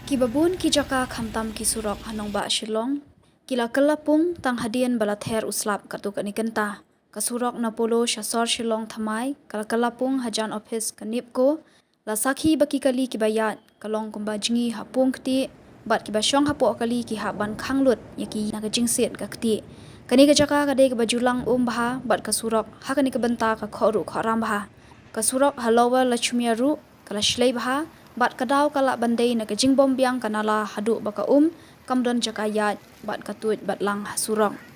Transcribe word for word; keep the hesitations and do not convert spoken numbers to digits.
Kiba bun ki jaka khamtam ki surok ha nongbah Shillong ki la kylla pung tang hadien ba la ther u slap katto katne kynta. Ka surok na Polo sha sor Shillong thymmai ka la kylla pung hajan ophis ka NEEPCO. La sakhi ba ki kali kiba ïaid ka long kumba jngi ha pung ktieh bad kiba shong hapoh kali ki hap ban khang lut ïa ki na ka jingsiat ka ktieh. Kane ka jaka ka dei kaba ju lang um bha bad ka surok ha kane ka bynta ka khoh ruh khoh ram bha. Ka surok ha Lower Lachmia ruh ka la shlei bha bad ka daw ka lah ban dei na ka jingbym biang ka nala haduh ba ka um kam don jaka ïaid bad ka tuid bad lang ha surok.